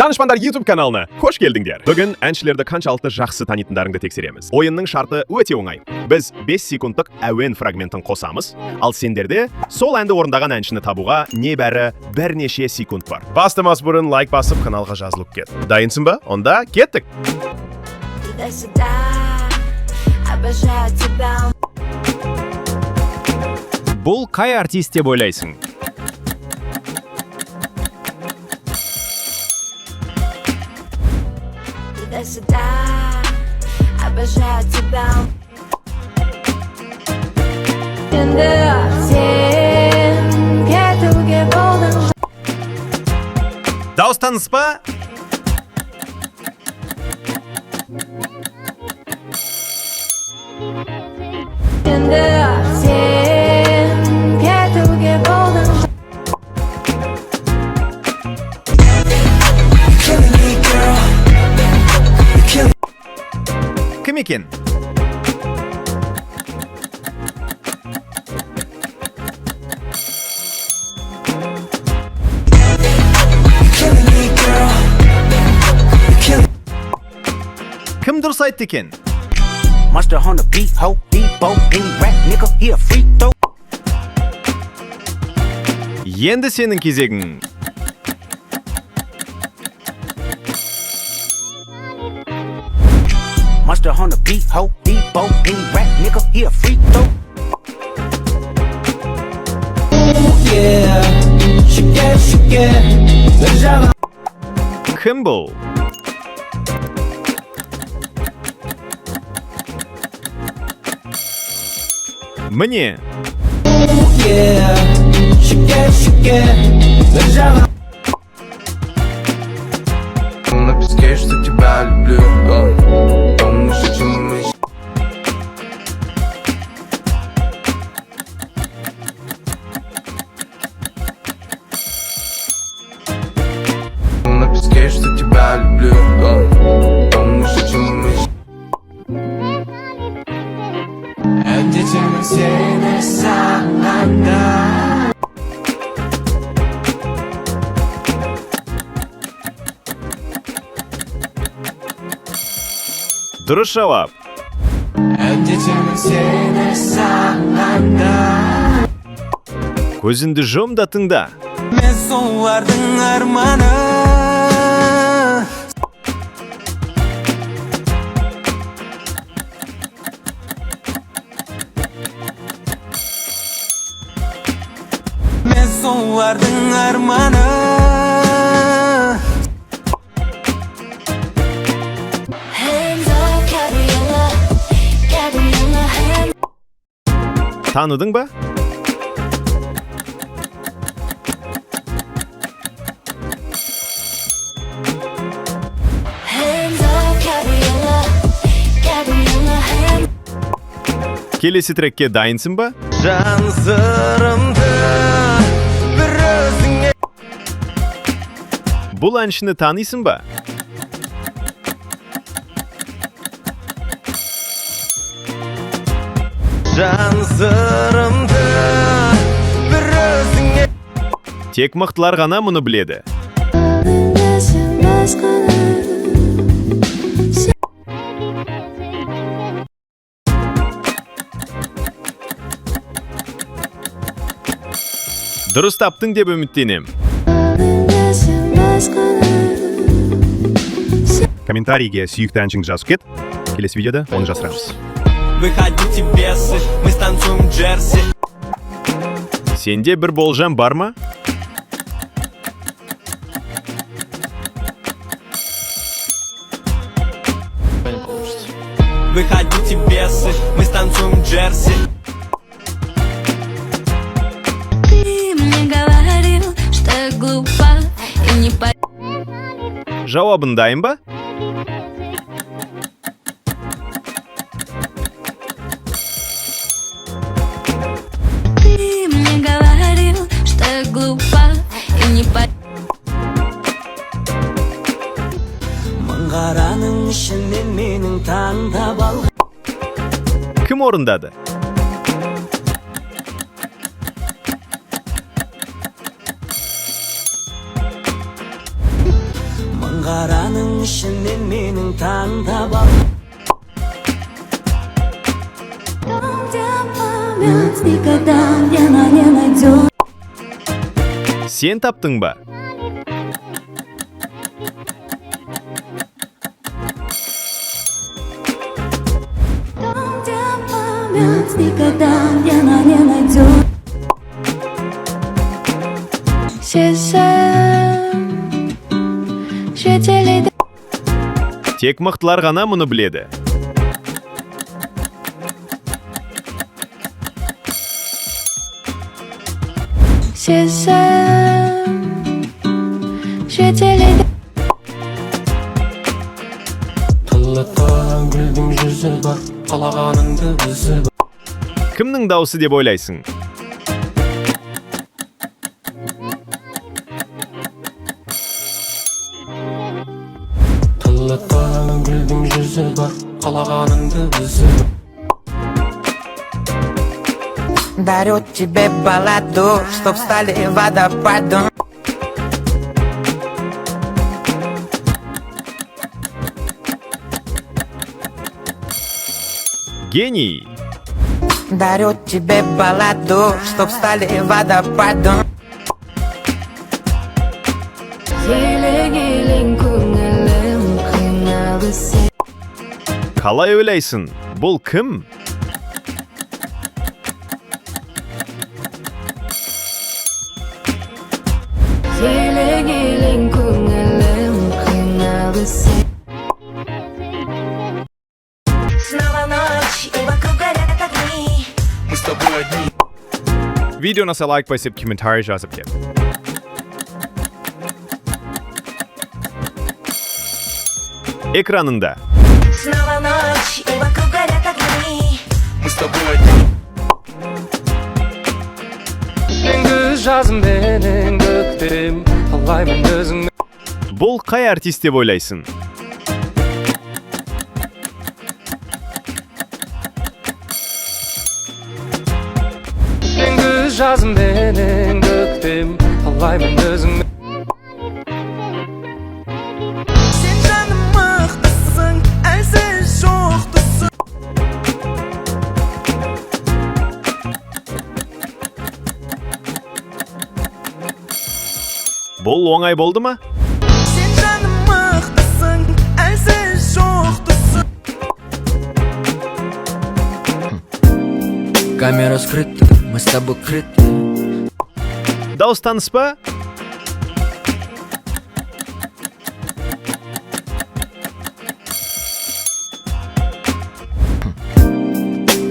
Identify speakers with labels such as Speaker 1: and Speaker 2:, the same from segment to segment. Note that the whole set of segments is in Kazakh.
Speaker 1: Данышпандар YouTube каналына қош келдіңдер. Бүгін әншілерді қаншалықты жақсы танитындарыңды тексереміз. Ойынның шарты өте оңай. Біз 5 секундтық әуен фрагментін қосамыз, ал сендерде сол әнді орындаған әншіні табуға небәрі бірнеше секунд бар. Бастамас бұрын лайк басып, каналға жазылып кет. Дайынсың ба? Онда кеттік.
Speaker 2: Туда-сюда, обожаю тебя.
Speaker 1: Бұл қай артист деп ойлайсың?
Speaker 2: Туда-сюда, обожаю тебя. Енді сен кетуге болдың.
Speaker 3: Дауыс таныс па?
Speaker 2: Енді сен кетуге болдың.
Speaker 4: Killing me, girl. You're killing
Speaker 3: Кім екен?
Speaker 4: Killing me, girl. You're killing
Speaker 3: Кім дұрыс айтты екен?
Speaker 5: Mustard on the beat, ho, Debo, any rap nigga, he a free throw.
Speaker 1: Енді сенің кезегің.
Speaker 5: Mustard on the beat, ho, Debo, any rap nigga, he a free throw.
Speaker 4: Yeah. Şeker şeker. Бір.
Speaker 1: Кім бұл? Міне,
Speaker 4: Yeah. Şeker şeker. Бір жаға.
Speaker 6: На песке, что тебя люблю. Помнишь, о чем мы. На песке, что тебя люблю. Помнишь, о чем мы. Әндетемін сені сағынғанда.
Speaker 1: Дұрыс жауап.
Speaker 6: Әндетемін сені сағынғанда.
Speaker 1: Көзіңді жұм да тыңда.
Speaker 4: Мен солардың арманы. Мен солардың арманы.
Speaker 2: Hands up, Gabriella, Gabriella, hands
Speaker 1: Таныдың ба?
Speaker 2: Hands up, Gabriella, Gabriella, hands
Speaker 1: Келесі трекке дайынсың ба?
Speaker 6: Жан сырымды бір өзіңе.
Speaker 1: Бұл әншіні танисың ба?
Speaker 6: Жан сырымды бір өзіңе.
Speaker 1: Тек мықтылар ғана мұны біледі.
Speaker 2: Білмесін басқаны.
Speaker 1: Дұрыс таптың деп үміттенем.
Speaker 2: Білмесін басқаны.
Speaker 1: Комментарийге сүйікті әншіңді жазып кет. Келесі видеода оны жасырамыз.
Speaker 4: Выходите, бесы, мы станцуем джерси.
Speaker 1: Сенде бір болжам бар ма?
Speaker 4: Выходите, бесы, мы станцуем джерси.
Speaker 2: Ты мне говорил, что я глупа и не по
Speaker 1: Жауабың дайын ба?
Speaker 2: Ты мне говорил, что я глупа и не по
Speaker 4: Мың қараның ішінен менің таңдап алған.
Speaker 1: Кім орындады?
Speaker 4: Мың Қараның ішінен менің таңдап ал.
Speaker 2: Там, где память никогда не найдет.
Speaker 1: Сен таптың ба?
Speaker 2: Там, где память никогда не найдет.
Speaker 7: Сезім жетелейді.
Speaker 1: Тек мықтылар ғана мұны біледі.
Speaker 7: Сезім жетелейді.
Speaker 6: Тұлытқан гүлдің жүзі бар, қалағаныңды үзіп.
Speaker 1: Кімнің даусы деп ойлайсың?
Speaker 6: Тұлытқан гүлдің жүзі бар, қалағаныңды үзіп.
Speaker 5: Дарю тебе балладу, чтоб стали водопадом.
Speaker 1: Гений!
Speaker 5: Дарю тебе балладу, чтоб стали водопадом.
Speaker 7: Елең елең көңілім қиналды сен.
Speaker 1: Қалай ойлайсың? Бұл кім?
Speaker 7: Елең елең көңілім қиналды сен.
Speaker 2: Снова ночь, и вокруг горят огни.
Speaker 6: Мы с тобой одни.
Speaker 3: Видео ұнаса, лайк басып, комментарий жазып кет.
Speaker 1: Экранында.
Speaker 2: Снова ночь, и вокруг горят огни.
Speaker 6: Мы с тобой одни. Күз жазым менің, көктем қалаймын өзіңді.
Speaker 1: Бұл қай артист деп ойлайсың?
Speaker 6: Күз жазым менің, көктем қалаймын өзіңді.
Speaker 4: Сен жаным мықтысың, әлсіз жоқтысың.
Speaker 1: Бұл оңай болды ма?
Speaker 4: Сен жаным мықтысың, әлсіз жоқтысың.
Speaker 6: Камера скрыта, мы с тобой крыты.
Speaker 1: Дауыс таныс па?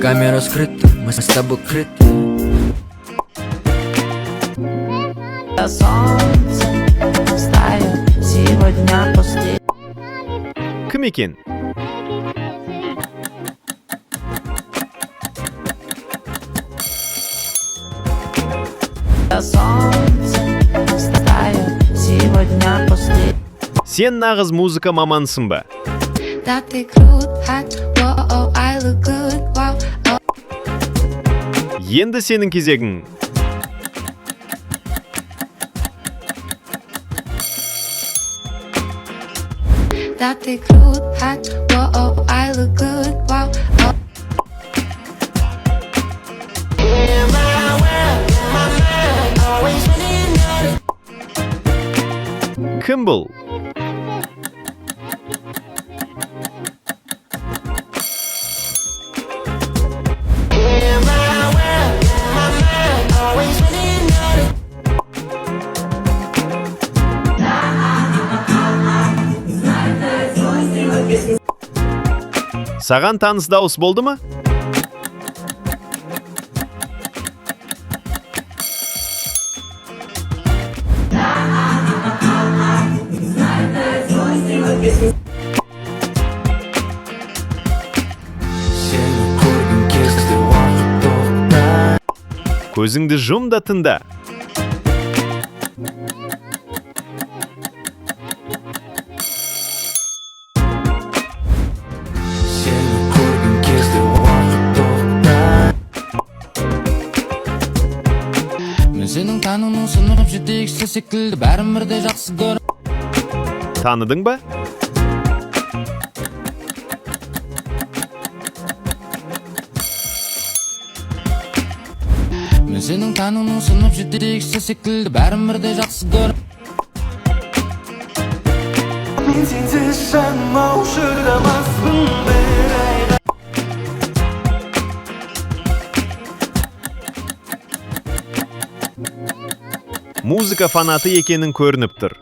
Speaker 6: Камера скрыта, мы с тобой крыты.
Speaker 8: Солнце встает сегодня после.
Speaker 1: Кім екен?
Speaker 8: Солнце встает сегодня после.
Speaker 1: Сен нағыз музыка мамансың ба?
Speaker 7: Да, ты крут, hot, whoa, I look good, wow, oh.
Speaker 1: Енді сенің кезегің.
Speaker 7: Да, ты крут, hot, whoa, I look good, wow, oh.
Speaker 1: Кім бұл? Саған таныс дауыс болды ма?
Speaker 6: Сені көрген кезде уақыт тоқтар.
Speaker 1: Көзіңді жұм да тыңда.
Speaker 6: Сені көрген кезде уақыт тоқтар.
Speaker 9: Мен сенің тәніңнің сынып жетекшісі секілді, бәрін бірдей жақсы көріп.
Speaker 1: Таныдың ба?
Speaker 6: Мен сенің тануның сынып жетекшісі секілді, бәрін бірдей жақсы көр.
Speaker 4: Мен сенсіз, жаным ау, шыдамаспын бір айға.
Speaker 1: Музыка фанаты екенің көрініп тұр.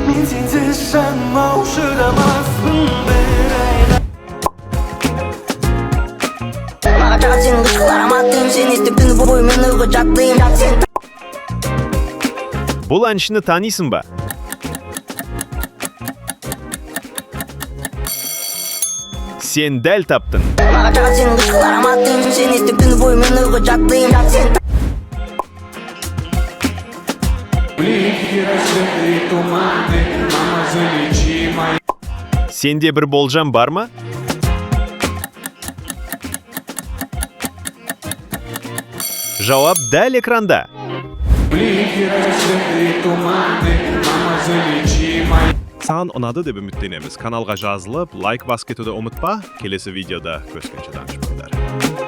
Speaker 4: Мен сенсіз, жаным ау, шыдамаспын бір айға.
Speaker 2: Маған жағады сенің қышқыл ароматың. Сені естіп, түні бойы мен ұйқы жаттым сен.
Speaker 1: Бұл әншіні танисың ба? Сен дәл таптың.
Speaker 2: Маған жағады сенің қышқыл ароматың. Сені естіп, түні бойы мен ұйқы жаттым сен.
Speaker 1: Сенде бір болжам бар ма? Жауап дәл экранда.
Speaker 3: Саған ұнады деп үміттенеміз. Каналға жазылып, лайк басып кетуді ұмытпа. Келесі видеода көріскенше, данышпандар.